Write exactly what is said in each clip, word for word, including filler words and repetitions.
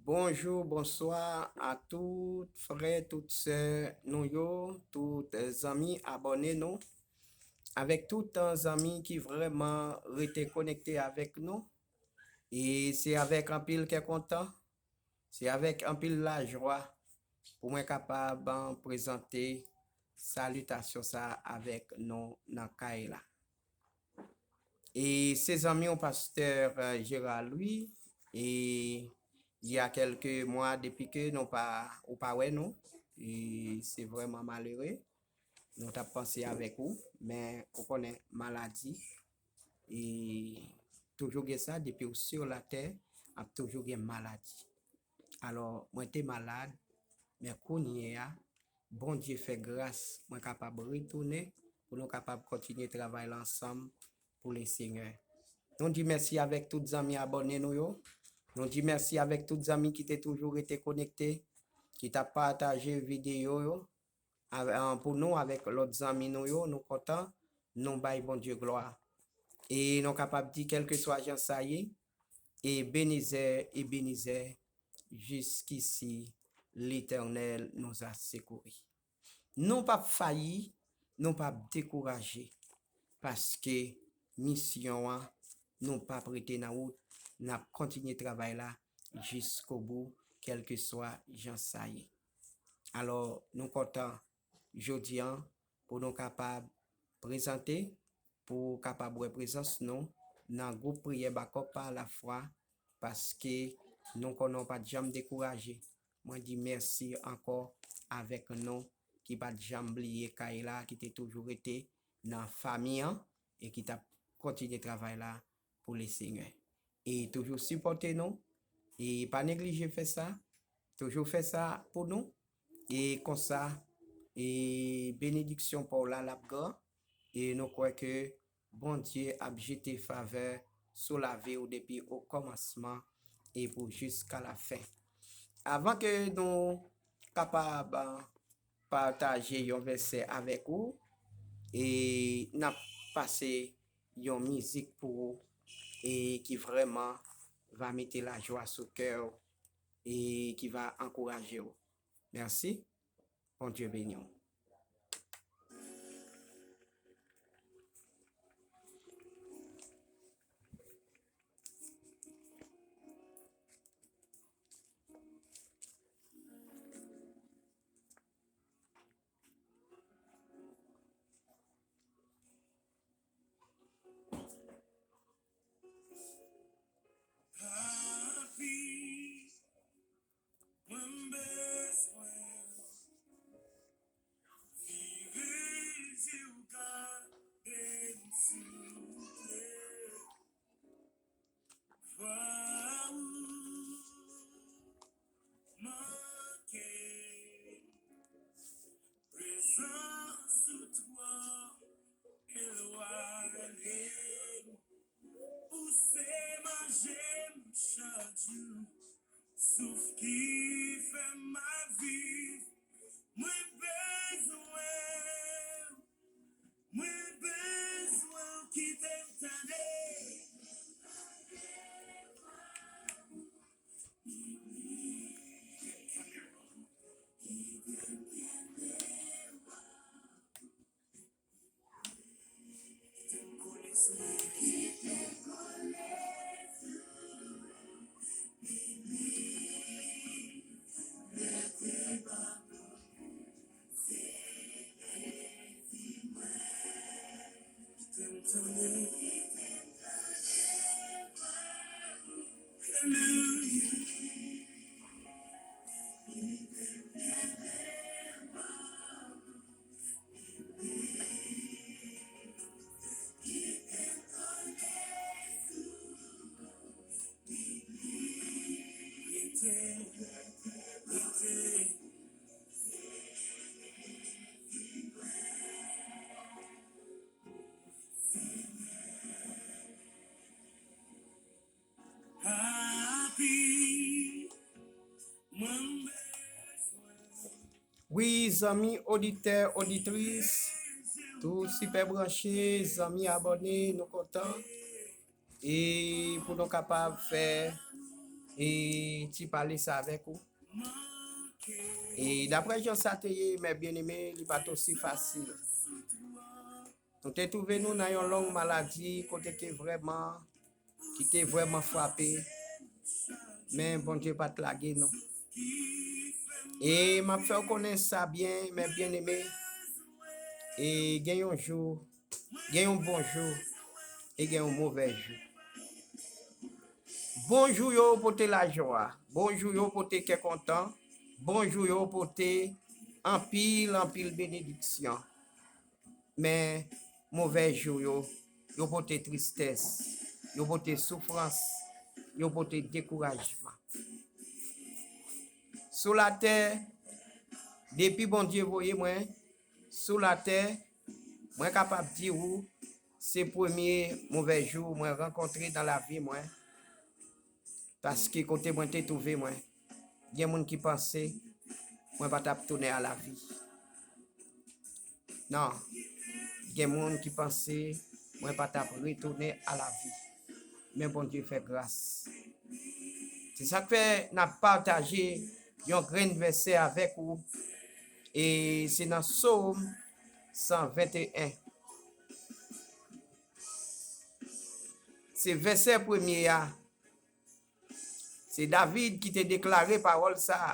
Bonjou, bonswa a tout frè, tout sè nou yo, tout zanmi abòne nou, avèk tout zanmi ki vrèman rete konekte avèk nou. E se avèk anpil kè kontan, se avèk anpil lajwa pou mwen kapab prezante salitasyon sa avèk nou nan kay la. E se zanmi w pastè, euh, Gérard Louis, e il y a quelques mois depi ke nou pa, ou pa wè nou, e se vrèman malere. Nou t ap panse avèk ou, men ou konnen maladi, e toujou gen sa, depi w sur la tè, ap toujou gen maladi. Alò, mwen te malad, men kounye a, Bondye fè gras, mwen kapab retounen pou nou kapab kontinye travay la ansanm pou le Senyè. Nou di mèsi avèk tout zanmi abòne nou yo. Nou di mèsi avèk tout zanmi ki te toujou rete konekte, ki t ap pataje videyo yo avè-, an, pou nou avèk lòt zanmi nou yo. Nou kontan, nou bay Bondye glwa. E nou kapab di, kèlkeswa jan sa ye, Ebenezè, Ebenezè, jusqu'ici l'Éternel nous a secourus. Nou p ap fayi, nou p ap dekouraje, paske misyon an, nou p ap rete nan wout, n ap kontinye travay la jiskobou, kèlkeswa jan sa ye. Alò, nou kontan jodi an pou nou kapab prezante, pou kapab wè prezans nou nan gwoup priyè Bakòp pa lafwa, paske nou konnen w pa t janm dekouraje. Mwen di mèsi ankò avèk nou ki pa t janm bliye kay la, ki te toujou rete nan fanmi an e ki t ap kontinye travay la pou le Senyè. E toujou sipòte nou, e pa neglije fè sa, toujou fè sa pou nou, e konsa, e benediksyon pa w la l ap gran, e nou kwè ke Bondye ap jete favè sou lavi w depi o kòmansman e pou jiska la fen. Avan ke nou kapab, ah, pataje yon vèsè avèk ou, e n ap pase yon mizik pou ou, e ki vrèman va mete lajwa sou kè w, e ki va ankouraje w. Mèsi. Bondye beni w. Papi, mwen bezwen w. Vire zye w gade m, souple. Vwa ou manke m. Prezans ou twò elwanye m. Ou se manje m chak jou. Souf ki fè m ap viv. Mwen bezwen w. Mwen bezwen w kite m tande. Papi, mwen bezwen. Wi, zanmi oditè, oditris, tou sipè branche, zanmi abòne, nou kontan. E pou nou kapab fè e ti pale sa avèk ou. E daprè jan sa te ye, mè byeneme, li pa t osi fasil. Nou te twouve nou nan yon long maladi kote ke vrèman, ki te vrèman frape, men Bondye pa t lage nou. E m ap fè w konnen sa byen, mè byeneme, e gen yon jou, gen yon bon jou, e gen yon movè jou. Bon jou yo pote lajwa, bon jou yo pote kè kontan, bon jou yo pote anpil, anpil benediksyon. Men movè jou yo, yo pote tristès, yo pote soufrans, yo pote dekourajman. Sou latè, depi Bondye voye mwen sou latè, mwen kapab di ou, se premye movè jou mwen rankontre nan lavi mwen. Paske kote mwen te twouve mwen, gen moun ki panse mwen pa t ap tounen a lavi. Non, gen moun ki panse mwen pa t ap retounen a lavi. Men Bondye fè gras. Se sa k fè n ap pataje yon grenn vèsè avèk ou. E se nan Sòm san venteyen. Se vèsè premye a. Se David ki te deklare pawòl sa a.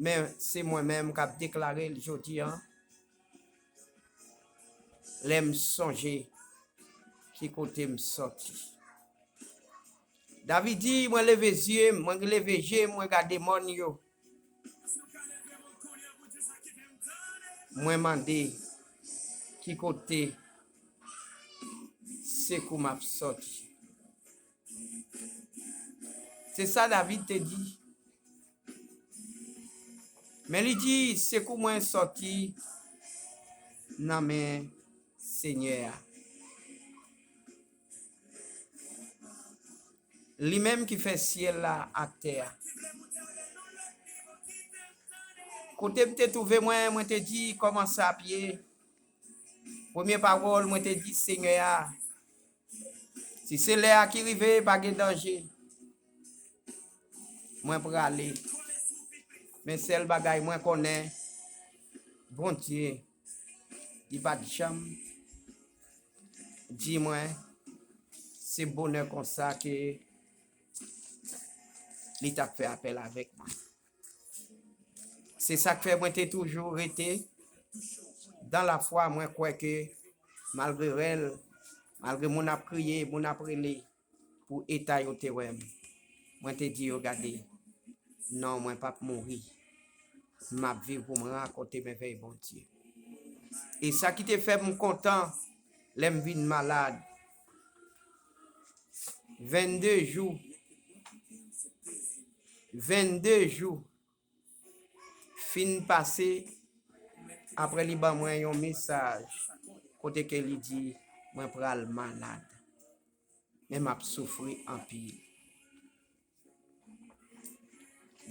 Men se mwen menm k ap deklare l jodi a. Lè m sonje ki kote m sòti. David di, mwen leve zye m, mwen leve je m, mwen gade mòn yo. Mwen mande, ki kote sekou m ap sòti? Se sa David te di. Men li di, sekou mwen sòti nan men Senyè a. Li menm ki fè syèl la ak tè a. Kote m te twouve mwen, mwen te di, kòman sa ap ye? Premye pawòl, mwen te di, Senyè a, si se lè a ki rive, pa gen danje. Mwen prale. Men sèl bagay mwen konnen, Bondye, li pa t janm di mwen se bonè konsa ke li t ap fè apèl avèk mwen. Se sa k fè mwen te toujou rete dan lafwa, mwen kwè ke malgre rèl, malgre moun ap kriye, moun ap rele, pou eta yo te wè m, mwen te di yo, gade, non, mwen p ap mouri. M ap viv pou mwen rakonte mèvèy Bondye. E sa ki te fè m kontan lè m vin malad, vennde jou, vennde jou fin pase, apre li ban mwen yon mesaj kote ke li di mwen pral malad, men m ap soufri anpil.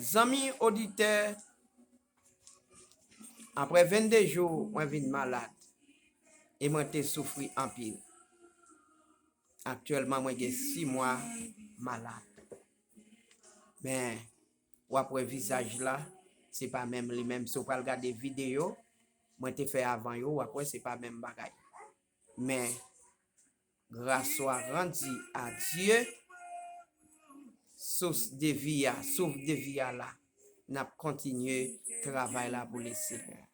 Zanmi oditè, apre vennde jou, mwen vin malad e mwen te soufri anpil. Aktyèlman, mwen gen sis mwa malad. Men, w ap wè vizaj la, se pa menm li menm. Si w pral gade videyo mwen te fè avan yo, w ap wè se pa menm bagay. Men, grâce soit rendue à Dieu, sous de vi a, souf de vi a la, n ap kontinye travay la pou Lesenyè.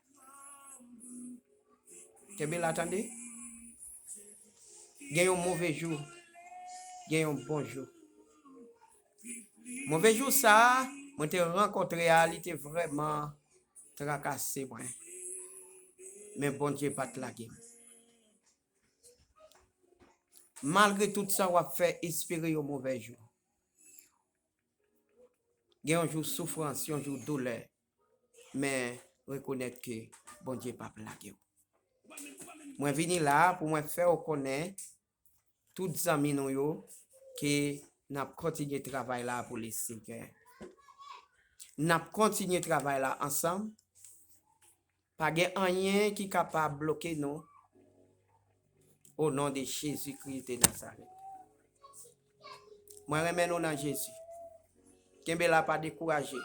Kenbe la, tande. Gen yon move jou, gen yon bon jou. Move jou sa a, mwen te rankontre a, li te vrèman trakase mwen. Men Bondye pa t lage m. Malgre tout sa w ap fè, espere yon move jou. Gen yon jou soufrans, yon jou doulè, men rekonèt ke Bondye p ap lage w. Mwen vini la a pou mwen fè w konnen, tout zanmi nou yo, ke n ap kontinye travay la pou Lesenyè. N ap kontinye travay la ansanm. Pa gen anyen ki kapab bloke nou. O non de Jezikri de Nazarèt. Mwen renmen nou nan Jezi. Kenbe la, pa dekouraje.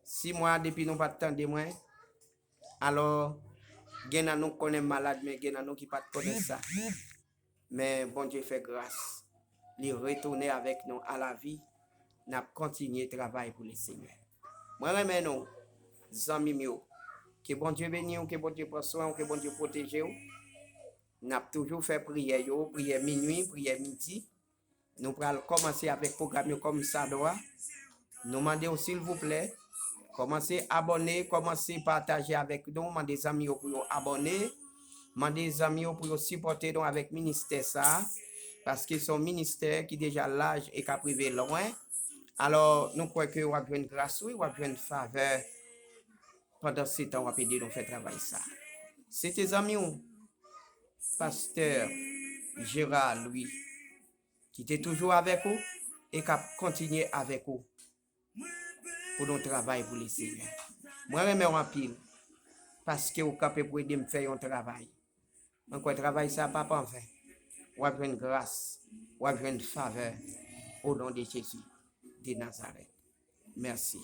Sis mwa depi nou pa t tande mwen, alò, gen nan nou konnen m malad, men gen nan nou ki pa t konnen sa. Men Bondye fè gras. Li retounen avèk nou a lavi. N ap kontinye travay pou Lesenyè. Mwen renmen nou, zanmi m yo. Ke Bondye beni w, ke Bondye pran swen w, ke Bondye pwoteje w. N ap toujou fè priyè yo, priyè minwi, priyè midi. Nou pral kòmanse avèk pwogram yo kòm sa dwa. Nou mande w silvouplè, kòmanse abòne, kòmanse pataje avèk nou, mande zanmi yo pou yo abòne, mande zanmi yo pou yo sipòte nou avèk ministè sa a, paske se yon ministè ki deja laj e k ap rive lwen. Alò, nou kwè ke w ap jwenn gras, wi, w ap jwenn favè pandan se tan w ap ede nou fè travay sa. Se te zanmi w, pastè Gérard Louis, ki te toujou avèk ou e k ap kontinye avèk ou pou nou travay pou Lesenyè. Mwen renmen w anpil, paske w kanpe pou ede m fè yon travay. Mwen kwè travay sa p ap anven. W ap jwenn gras, w ap jwenn favè, o non de Jezi de Nazarèt. Mèsi.